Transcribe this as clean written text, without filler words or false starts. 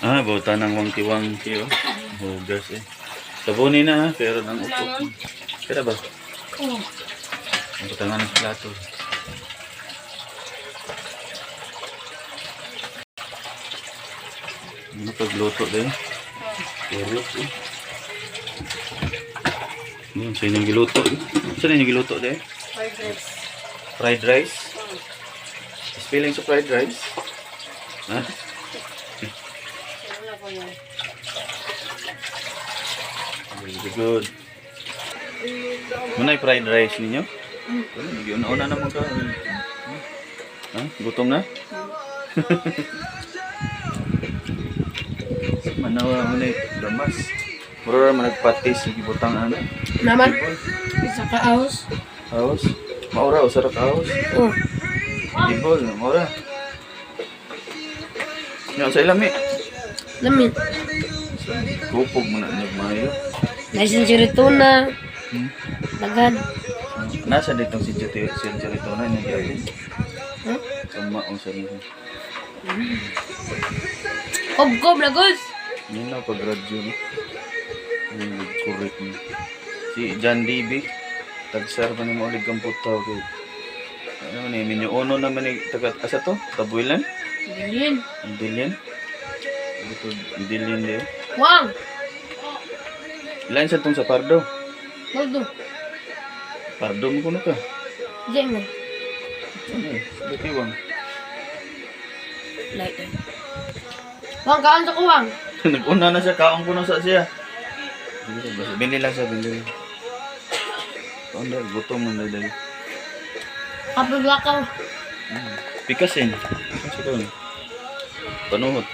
Ah, buta ng wangki-wangki oh. Hugas eh. Sabuni na ha, pero nang upo. Kaya ba? Oh. Ang butangan ng plato. Ano pagluto din? Carrots eh. Ano sa inyong giluto eh? Sa inyong giluto din? Fried rice. Fried rice? Spelling sa fried rice? Ha? Wala ko yan. Very good. Muna yung fried rice ninyo? Wala, nag-una naman ka. Ha? Gutom na? Manawa mo na yung lamas. Mura naman nagpatis yung gibutang ano. Naman. Isa ka house. House. Maura, usara ka house. Oh. Ibol, maura. Yan, sa ilami. Lamit. Kupog mo na nagmayo. Naisin tuna. Hmm? Daghan. Nasa ditong si Century Tuna niya gyud. Huh? Tama ang sa niya. Kob-kob lagos. Yan na pag radyo no. Yung correct ni. Si John DB tagsar man mo ulit kang putaw kay. Ano ni minyo uno naman ni taga asa to? Tabuilan? Bilin. Dillion? Ito Dillion di. Wang. Lain sa tong sa Pardo. Baldo. Pardo mo kuno ka. Di man. Ano eh? Buti wang. Light. Eh. Wang, kaan sa kuwang. Nag-una na siya, kaon ko na sa siya. Bili lang siya, bili lang. Kaon dahil, gutom na dahil. Kapag lakaw. Pikasin. Pikasin ko. Panuhot.